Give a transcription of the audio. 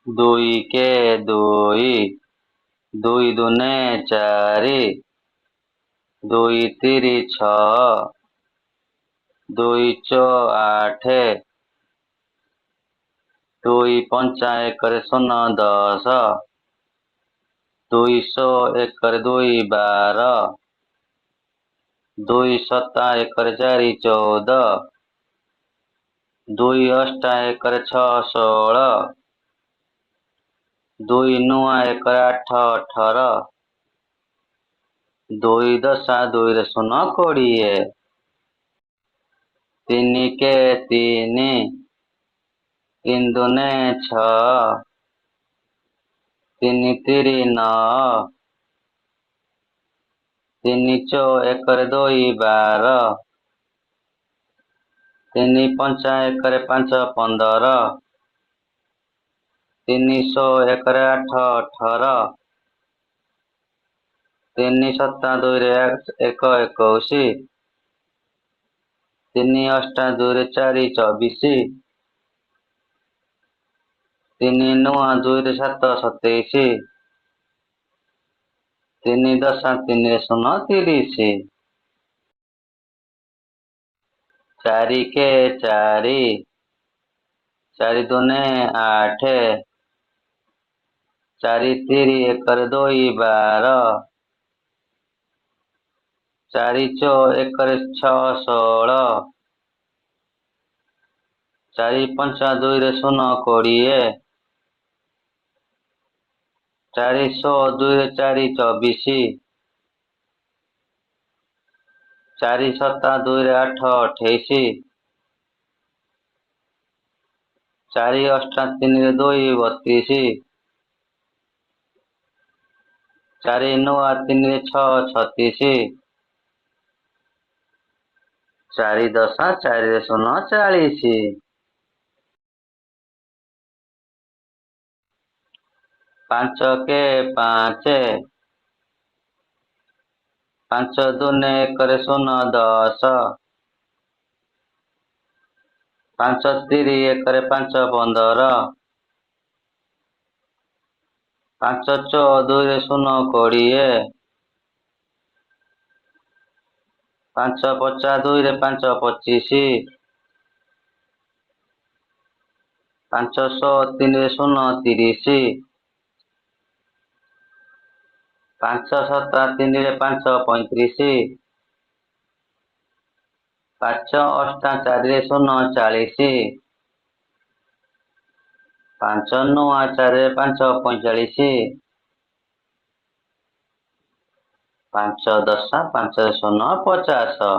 ଦୁଇ କେ ଦୁଇ, ଦୁଇ ଦୁନେ ଚାରି, ଦୁଇ ତିରି ଛଅ, ଦୁଇ ଚଉ ଆଠ, ଦୁଇ ପଞ୍ଚା ଏକରେ ଶୂନ ଦଶ, ଦୁଇଶହ ଏକରେ ଦୁଇ 12, ଦୁଇ ସତା ଏକରେ ଚାରି 14, ଦୁଇ ଅଷ୍ଟା ଏକରେ ଛଅ 16, ଦୁଇ ନୂଆ ଏକରେ ଆଠ 18, ଦୁଇ ଦଶା ଦୁଇରେ ଶୂନ 20, ତିନି କେ ତିନି, ତିନି ଦୁନେ ଛଅ, ତିନି ତିରି ନଅ, ତିନି ଚଉ ଏକରେ ଦୁଇ 12, ତିନି ପଞ୍ଚା ଏକରେ ପାଞ୍ଚ 15, ତିନି ଶହ ଏକରେ ଆଠ 18, ତିନି ସତା ଦୁଇରେ ଏକ 21, ତିନି ଅଷ୍ଟା ଦୁଇରେ ଚାରି 24, ତିନି ନୂଆ ଦୁଇରେ ସାତ 27, ତିନି ଦଶା ତିନିରେ ଶୂନ 30, ଚାରି କେ ଚାରି, ଚାରି ଦୁନେ ଆଠ, ଚାରି ତିରି ଏକରେ ଦୁଇ 12, ଚାରି ଚଉ ଏକରେ ଛଅ 16, ଚାରି ପଞ୍ଚା ଦୁଇରେ ଶୂନ 20, ଚାରି ଶହ ଦୁଇରେ ଚାରି 24, ଚାରି ସତା ଦୁଇରେ ଆଠ 28, ଚାରି ଅଷ୍ଟା ତିନିରେ ଦୁଇ 32, ଚାରି ନୂଆ ତିନିରେ ଛଅ 36, ଚାରି ଦଶା ଚାରିରେ ଶୂନ 40, ପାଞ୍ଚ କେ ପାଞ୍ଚ, ପାଞ୍ଚ ଦୁନେ ଏକରେ ଶୂନ 10, ପାଞ୍ଚ ତିରି ଏକରେ ପାଞ୍ଚ 15, ପାଞ୍ଚ ଚଉ ଦୁଇରେ ଶୂନ 20, ପାଞ୍ଚ ପଚା ଦୁଇରେ ପାଞ୍ଚ 25, ପାଞ୍ଚ ଶହ ତିନିରେ ଶୂନ 30, ପାଞ୍ଚ ସତା ତିନିରେ ପାଞ୍ଚ 35, ପାଞ୍ଚ ଅଷ୍ଟା ଚାରିରେ ଶୂନ 40, ପାଞ୍ଚ ନୂଆ ଚାରିରେ ପାଞ୍ଚ 45, ପାଞ୍ଚ ଦଶା ପାଞ୍ଚରେ ଶୂନ 50।